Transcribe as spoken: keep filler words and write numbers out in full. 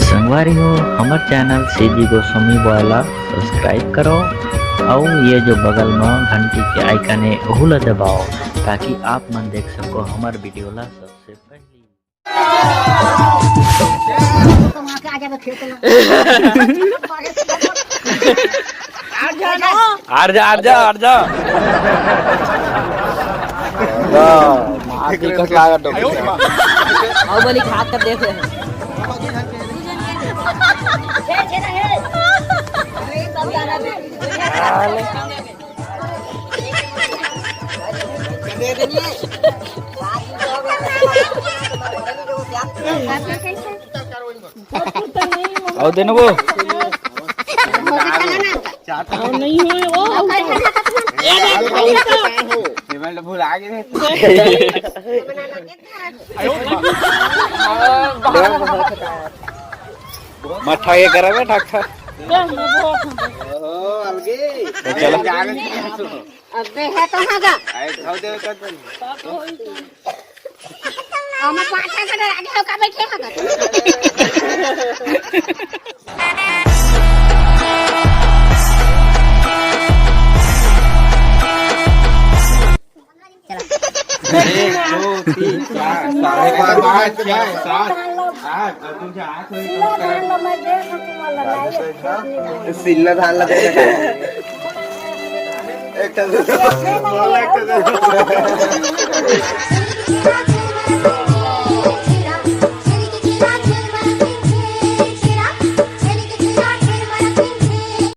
संगवारी हो, हमर चैनल सीजी गोस्वामी बॉय ला सब्सक्राइब करो, अउ ये जो बगल म घंटी के आइकन हे, ओहू ला दबाओ, ताकि आप मन देख सको हमर वीडियो ला सबसे पहली। आर जा, आर जा, आर जा। मार के कस लागत हो। बाहुबली खा के देख ले। आओ देना वो। भुला गए। मठा ये करा बे, ठक ठक। ओहो, अलगे। तो चलो। अबे है कहाँ का? आए, खाओ दे कर। हम पाछा से डरा के का बैठे हैं का? एक, दो, तीन, चार, पाँच, छः, सात, आठ, और तुम से आठ हो गए, तो सिल्ला धान लगा। एक तो बोला, एक तो